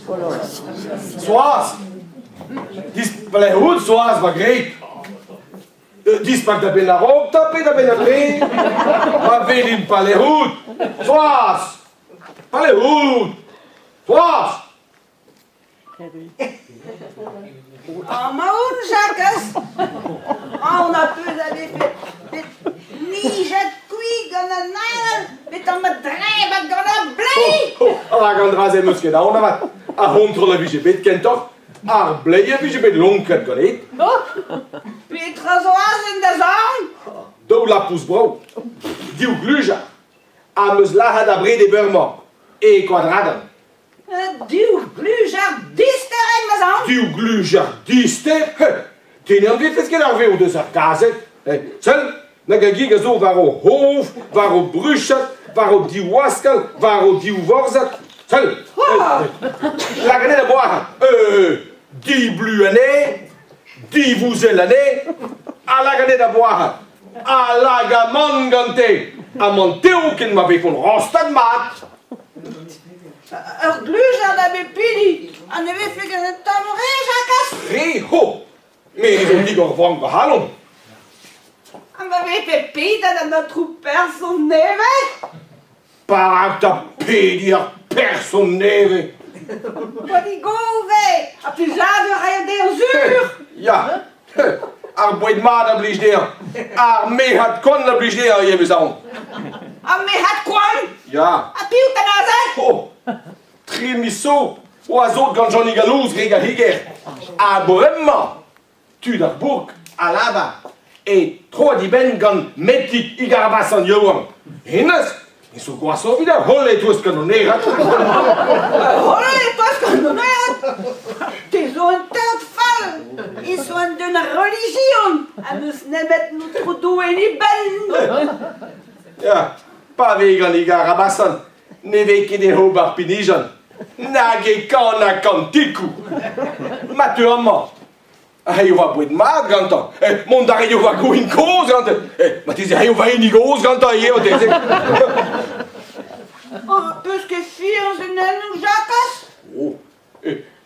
Soaz! Pelec'h out, Soaz, va gwreg? Dispak da benn a-raok 'ta pe da benn a-dreñv? Ma welin pelec'h out! Soaz! Pelec'h out? Soaz! Amañ out, Jakez! Aon az peus a vefe bet nijet kuit gant an avel betek ma drebet gant ar bleiz! Oh, oh, rak an dra-se 'm eus ket aon avat. Ar c'hontrol a vije bet kentoc'h. Ar bleiz a vije bet lonket ganit. Petra zo aze en da zorn? Daou lapous brav, div glujar, am eus lazhet abred e beurmañ, e Koadradan. Div glujar dister eo ma zamm. Div glujar dister? Te ne anvefes ket ar vev deus ar gazeg. Sell, nag a gig a zo war o c'hof, war o bruched, war o diwaskell, war o divvorzhad. Sell, lak anezhe da boazhat. Diblu anezhe, divouzell anezhe, ha lak anezhe da boazhat. Ha lak amann gante. Amann tev ken ma vefont rostet mat. Ur glujar da bep hini ha ne vefe ket un tamm re, Jakez? Re ho! Me zo digor vank va c'halon. Ha ma vefe pedet an aotrou person nevez? Perak 'ta pediñ ar person nevez? Podigove! Ha plijadur a raio dezhañ sur! Ya, ar boued mat a blij dezhañ. Ar merc'had koant a blij dezhañ ivez, 'meus aon. Ar merc'had koant? Ya. Ha piv 'ta neuze? Oh, tri miz zo oa sot gant Johnny Galouz, reg ar c'higer. Ha bremañ, tud ar bourk a lavar e tro dibenn gant Metig Igarbasan yaouank. Hennezh e zo gwashoc'h evit ar holl e-touesk an onerad. Holl e-touesk an onerad? Te zo un teod fall! E zo un den a relijion ha n'eus nemet n'aotrou Doue en e benn! Ya, pa vez gant Igarabasan, ne vez ket e ober pinijenn, nag e kanañ kantikoù. Ma teu amañ, Reiñ va boued mat gantañ. Mont da reiñ va gwin kozh gantañ. Marteze reiñ va hini gozh gantañ ivez marteze. Oh, peus ket fiañs en ennout, Jakez? Oh,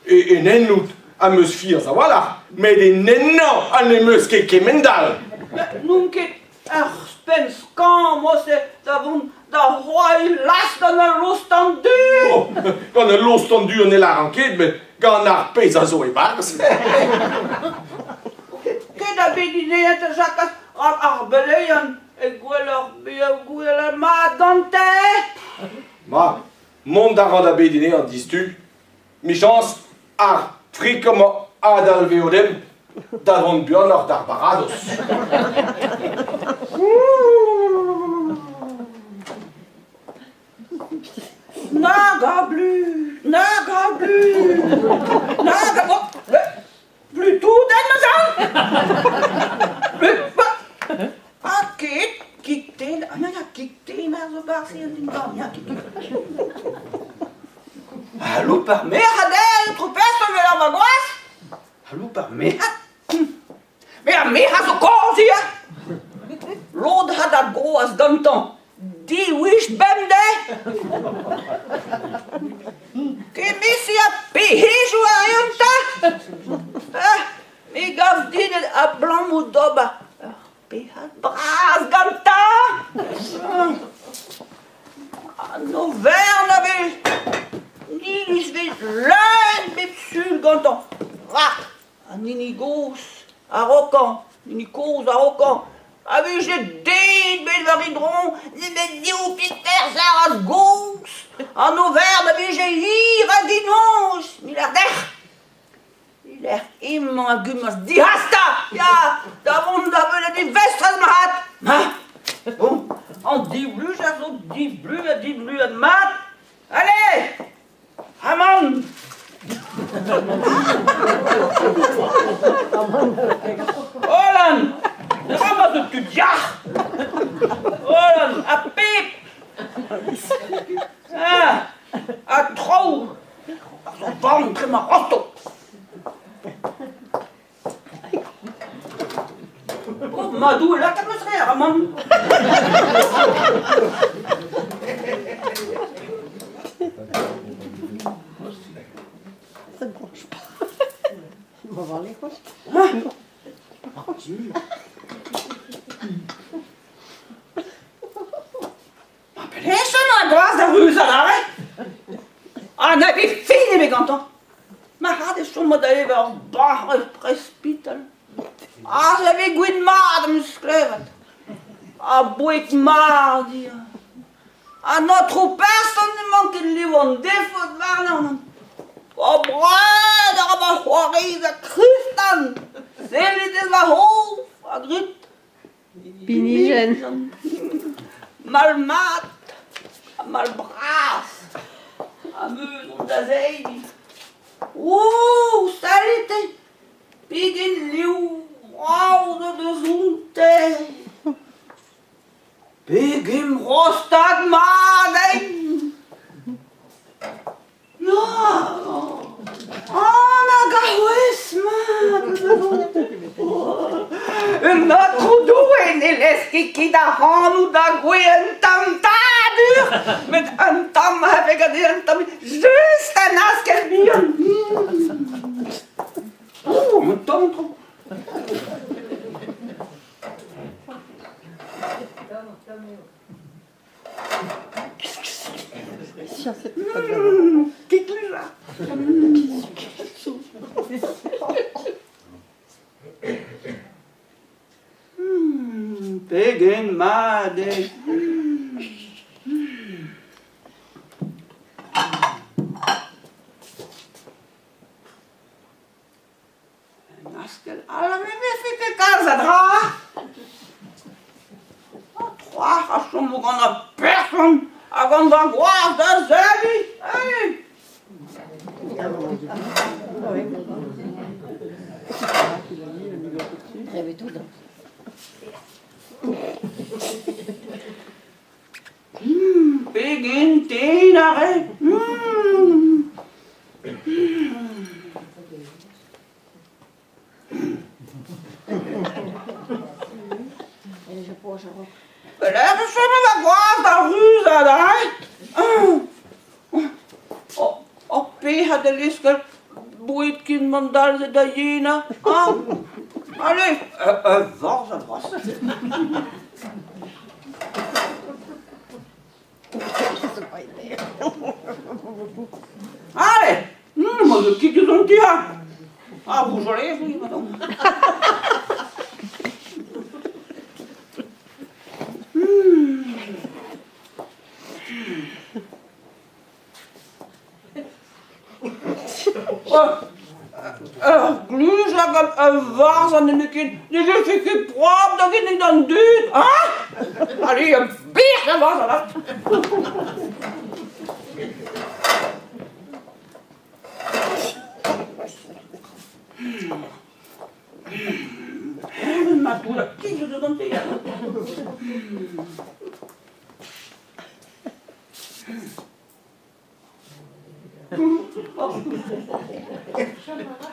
en ennout am eus fiañs a-walc'h, met en ennañ ha n'em eus ket kemend-all. N'on ket Ur penn skañv mosse da vont da c'hoari las gant al lost-an-du! Oh, gant al lost-an-du ne lâran ket, met gant ar pezh a zo e-barzh. Ket a bediñ anezhañ, Jakez, rak ar beleion e gwelloc'h bezañ gwelet mat gante. Ma, mont a ran da bediñ anezhañ distu. Michañs ar friko-mañ a dalveo dimp da vont buanoc'h d'ar baradoz. Nag a blu, nag a blu, nag a... Oh, plutôt den neuze Ha ket, kig-te, ah ya, kig-te mar zo barzh en dindan, ya, kig Aloub ar merc'hed eo, aotrou person evel ar vagoaz. Aloub ar merc'hed Met ar merc'hed zo kozh ivez. Lod a da goaz gantañ div wech bemdez. Kemesiñ ha pec'hejoù a reont 'ta. Me gav din abalamour d'ober ur pec'hed bras gantañ. An overn a vez iliz vez leun bep sul gantañ rak an hini gozh a-raokañ hini kozh a-raokañ a vije den bet war e dro nemet div piterz gozh an overn a vije hir hag dinoz mil ar dec'h E-lec'h emañ a gumas dihastañ ya da vont da welet e vestrez mat ma bon an divluch a zo divlu ha divluet mat allez aman Holan dra zo tud yac'h Holan ha pep ah ha traoù A zo dorn dre ma rosto. Oh, ma Doue, lakaat ma zreer amañ. Ça ne branche pas. On va voir les roches. Ma pelec'h emañ ar gwaz da ruzañ adarre? Ha na ket fin ebet gantañ. Marc'had e chomo da evañ ur bac'h eus presbital. Aze e vez gwin mat am eus klevet. Ha boued mat ivez. An aotrou person n'emañ ket liv an defot warnañ. Va breur a ra ma c'hoariva kristal. Sellit eus va c'hof ha grit. Pinijenn. Mall mat ha mall bras am eus mont da zebriñ. O, sellit pegen liv brav zo deus oute. Pegen rostad mat int! Nag a c'hwezh mat Un aotrou Doue ne leske ket ac'hanout da gouezhañ un tamm tadur, met un tamm abeg un tamm just un askell bihan. Oh, un tamm tro. Pegen mat eo! Un askell all ne vefe ket kalz a dra. Ha troac'h a chomo gant ar person ha gant va gwaz da zebriñ, hey! Pegen den a ret! Pelec'h e chom va gwaz da ruzañ adarre? Ur pec'hed da leuskel boued ken mandalzet da yenañ, hañ? Allez, ur varzh a vras. Allez, ma zo ket deus an ti ha. Ah, Beaujolais, oui, madame. Ur gluj hag ur varzh ha n'eo ket ne vefe ket propr da ginnig d'an dud, hein? Allez, ur bec'h da varzh avat! Ma toull kig zo deus an ti.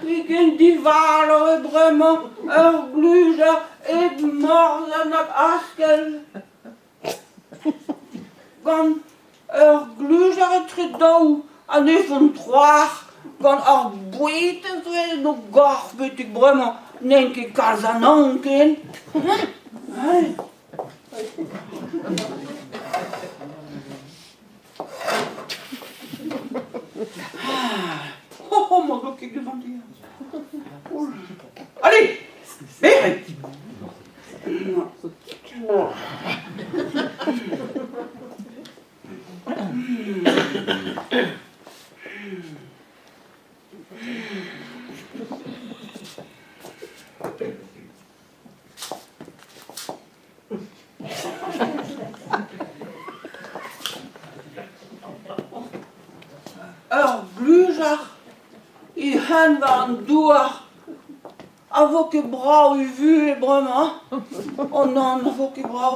Pegen divalo eo bremañ ur glujar hep morzhol nag askell. Gant ur glujar etre daou ha ne font troac'h gant ar boued a zo en o gorf betek bremañ n'int ket kalz a naon ken. Oh, ma zo ket deus an ti. Allez, berret. Ur glujar he c'henn war an douar a vo ket brav e vuhez bremañ. Oh nann, ne vo ket brav.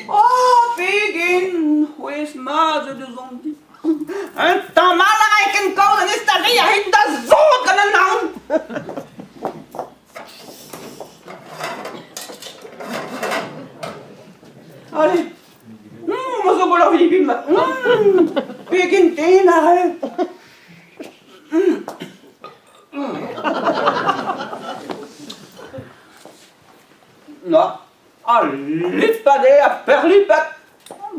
Oh, pegen c'hwezh mat zo deus an ti. Un tamm all a rae ken kaout an estailh a-hed da sot gant an naon. Allez, ma zo gwelloc'h evit ma. Pegen den a rae. Ha lipat eo ha peurlipat.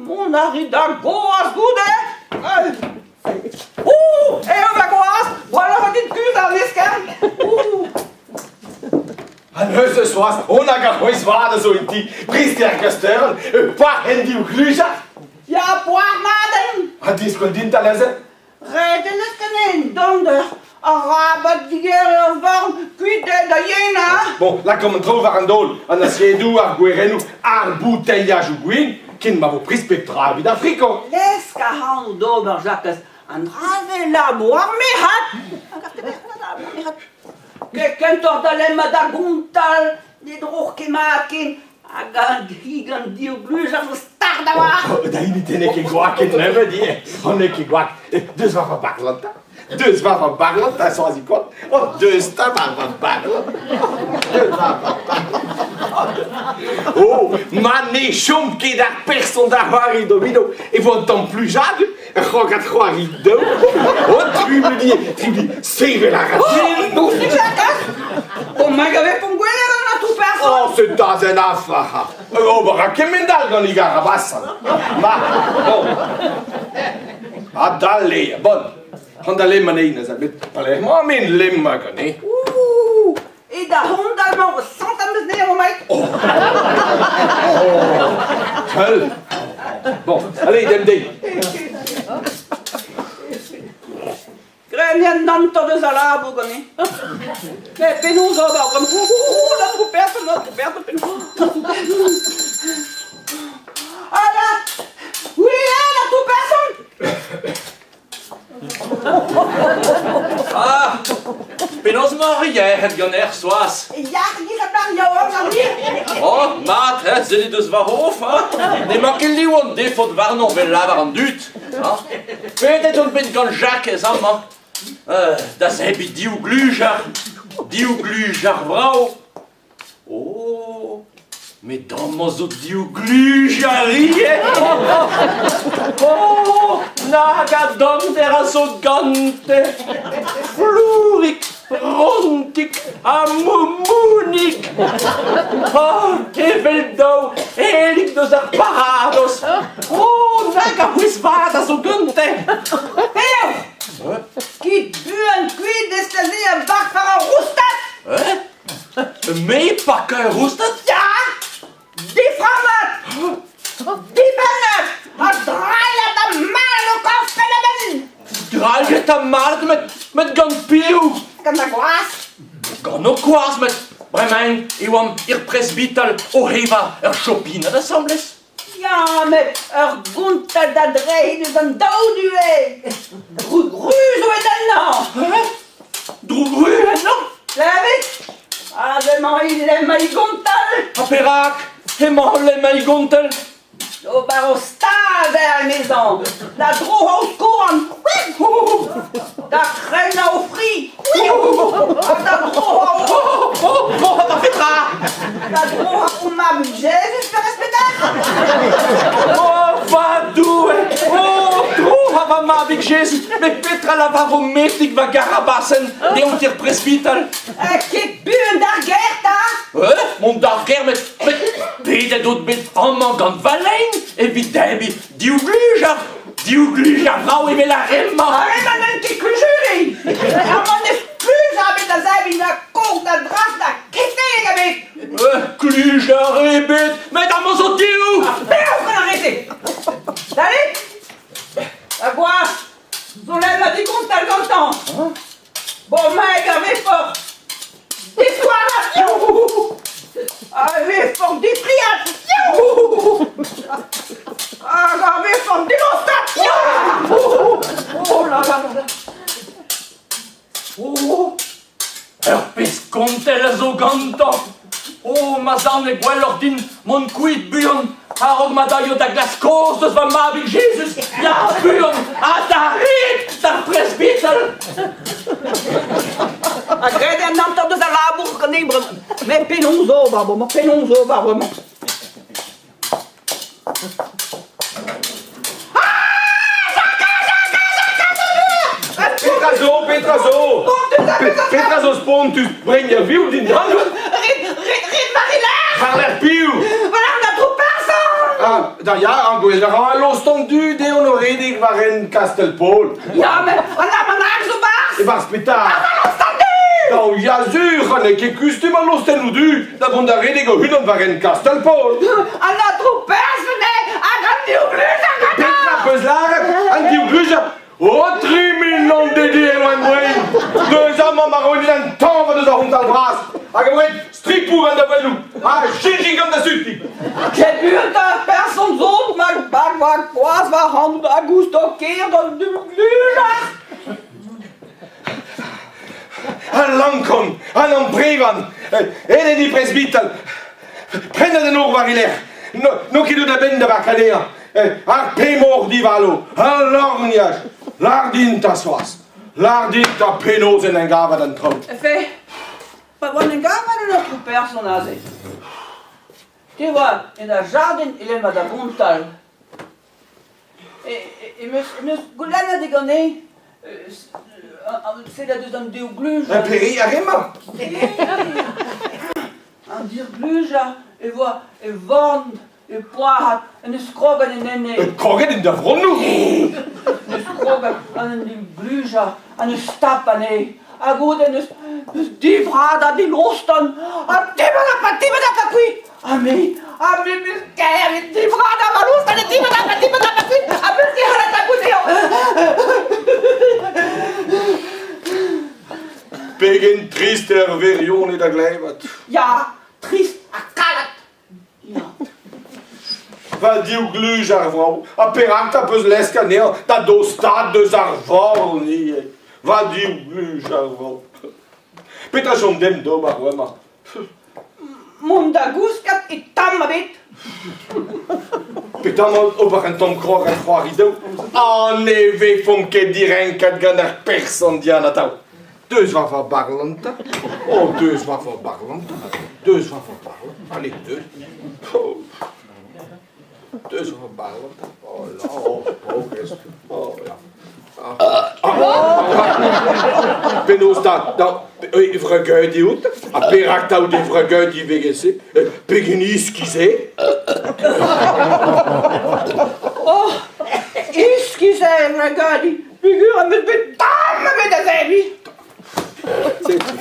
Mont a rit da goaz goude. Ouh, eo va goaz, gwelloc'h eo dit kuzh ar eskern. Ouh. Ha neuze, Soaz, on hag ar c'hwezh vat a zo en ti, prest eo ar gasteurenn, par en div glujar. Ya, poar mat en. Ha diskouez din 'ta neuze. Ret en deus ganin dont arabat digeriñ ur varn kuit da yenañ. Bon, lakaomp an traoù war an daol, an asiedoù, ar gwerennoù, ar boutailhajoù gwin, ken ma vo prest pep tra evit ar friko. Lesk ac'hanout d'ober, Jakez. An dra-se labour ar merc'had. Kentoc'h da lemmañ da gontal, ne droc'h ket mat ken. Hag hi gant div glujar zo start a-walc'h. Da hini te n'eo ket gwak ket nemet ivez. Oh, n'eo ket gwak. Deus war va barlant 'ta. Deus war va barlant 'ta, Soazig koant. Oh, deus 'ta war va barlant. Deus war va barlant. Oh, ma ne chom ket ar person da c'hoari domino e vo un tamm plujadur ur c'hrogad c'hoari daou. Oh, trubudi, trubudi, sevel a ra din. Oh, Oh, ma gavefomp gwelet an aotrou person! Oh, c'est azen afar! Ober a kement all gant Igarabasan. Ma, bon. Ha dale, bon. An da lemma anezhi neuze, met palermañ men lemma ganeñ. Ouh, e da hont-dal-mañ, sant am eus anezhañ, Mike. Oh. Oh. Seul. Bon, allez, dem dezhi. Graet eo an hanter eus al labour ganin. Met penaos ober bremañ? Oh, l'aotrou person, l'aotrou person, penaos? Ah là! Oui, hein, l'aotrou person! Ah! Penaos emañ ar yec'hed ganeoc'h, Soaz? Yac'h giz ar plac'h yaouank ar wir. Oh, mat, hein, sellit eus va hof, hein? N'emañ ket liv an defot warnañ 'vel lavar an dud. Pedet on bet gant Jakez amañ da zebriñ div glujar, div glujar vrav. Oh, met amañ zo div glujar ivez. Oh, nag a dommder a zo gante. Flourik, rontik ha moumounik. Oh, evel daou elig deus ar baradoz. Oh, nag a c'hwezh-vat a zo gante! Peoc'h! Kit buan kuit d'estazi a bark war ar roustad! Hein? Me pakañ ur roustad? Ya! Diframmat! Dibennat! Ha drailhat ha mat ho korf penn-da-benn! Drailhet ha mat, met gant piv? Gant ma gwaz! Gant ho kwaz, met bremañ e oamp er presbital oc'h evañ ur chopinad asambles. Ya, met ur gontell da dreiñ eus an daou du eo. Droug-ruz zo ennañ. Hein? Droug-ruz ennañ? Klevet? Aze emañ e lemmañ e gontell. Ha perak emañ o lemmañ e gontell? Ober o stad eo, emezañ. Da dro o skouarn. Da krennañ o fri. Ha da dro Oh, oh, oh, da petra? Da dro o mab Jezuz, perez peter? Oh, va Doue! Oh, tro va mabig Jezuz! Met petra lavaro metig va garabasenn deomp er presbital? Ket buan d'ar gêr, 'ta! Hein? Mont d'ar gêr, met, met pedet out bet amañ gant va lein evit debriñ div glujar! Div glujar vrav evel ar re-mañ! Ar re-mañ n'int ket klujuri! Amañ n'eus klujar ebet da zebriñ na kog na dras na kefeg ebet! Klujar ebet, met amañ zo div! Ha peoc'h gant ar re-se! Dale! Ha gwazh, zo lenn ma digontal gantañ! Bon, meg a vefoc'h diskoazat! A vefoc'h dipriat! Hag a vefoc'h dilostat! Oh là là là là! Oh! Ur pezh kontell a zo gantañ! Oh, ma zan eo gwelloc'h din mont kuit buan a-raok ma daio da glask kozh deus va mabig Jezuz! Ya, buan! Ha d'ar red d'ar presbital! Ha graet an hanter deus al labour ganin bremañ. Met penaos ober bremañ? Penaos ober bremañ? Petra zo, petra zo? Petra zo spontus? Brein ar viv dindan? Ret, ret, ret war e lerc'h! War lerc'h piv? War traoù. Da ya, ar gwel a ra al lost an dud eo o redek war hent Kastell-Paol. Ya, met an almanach zo 'barzh! E-barzh petra? Al lost an du! Da ya sur, ha n'eo ket kustum al lostennoù du da vont da redek o-unan war hent Kastell-Paol. An aotrou person eo hag an div glujar gantañ! Petra 'peus lâret? An div glujar? O 3000 dedi emañ brein! Deus amañ ma roin un tañva deus ar c'hontal bras hag a voe stripoù gant da welloù ha jinjin gant da suti! Ket buan 'ta person zo ma bag war gwaz war c'hant a gousto ker d'an glujar! Al lankon, an amprevan, aet eo presbital, prennet an nor war e lerc'h, n'o ket deuet a-benn da barkañ anezhañ. Ar pemoc'h divalo, al lorgnaj, lâr din 'ta Soaz, lâr din 'ta penaos en em gavat an traoù. Fe, pa oan en gavat un aotrou person aze. Te oa en ar jardin evel ma da gontal. E, e, em eus, em eus goulennet diganeñ sellet eus an deoglujañ. Pere ar re-mañ? An dirglujañ e voa e vorn E poazhat en deus kroget en ene. Kroget en da vronnoù? En deus kroget en un glujañ, en deus tap anezhe. Ha goude en deus deus divradañ dilostan. Ha tibadapa, tibadapa kuit. Ha me, ha me 'meus kaer e divradañ ma lostan e tibadapa, tibadapa kuit. Ha 'meus ket c'hallet tapout dezhañ. Pegen trist eo ar wirionez da glevet. Ya, trist ha kalet. Va div gluj ar vro, ha perak 'ta 'peus lesk anezhañ da dostaat deus ar vorn ivez? Va div gluj ar vro. Petra chom demp d'ober bremañ? Mont da gousket e tamm ebet. Petra emañ ober un tamm krog ha c'hoari daou? Ha ne vefomp ket direnket gant ar person Diane atav. Deus war va barlanta. Oh, deus war va barlanta. Deus war va barlanta. Allez, deus. Oh. Deus war va barlanta. Oh là, oh, oh, qu'est-ce que... Oh, là. Ah. Ah. Penaos da, da, e vregeudi out? Ha perak 'ta out e vregeudi vegese? Pegen iskis eo? Oh, iskis eo vregeudi. Peogwir am eus bet tamm ebet da zebriñ. Setu.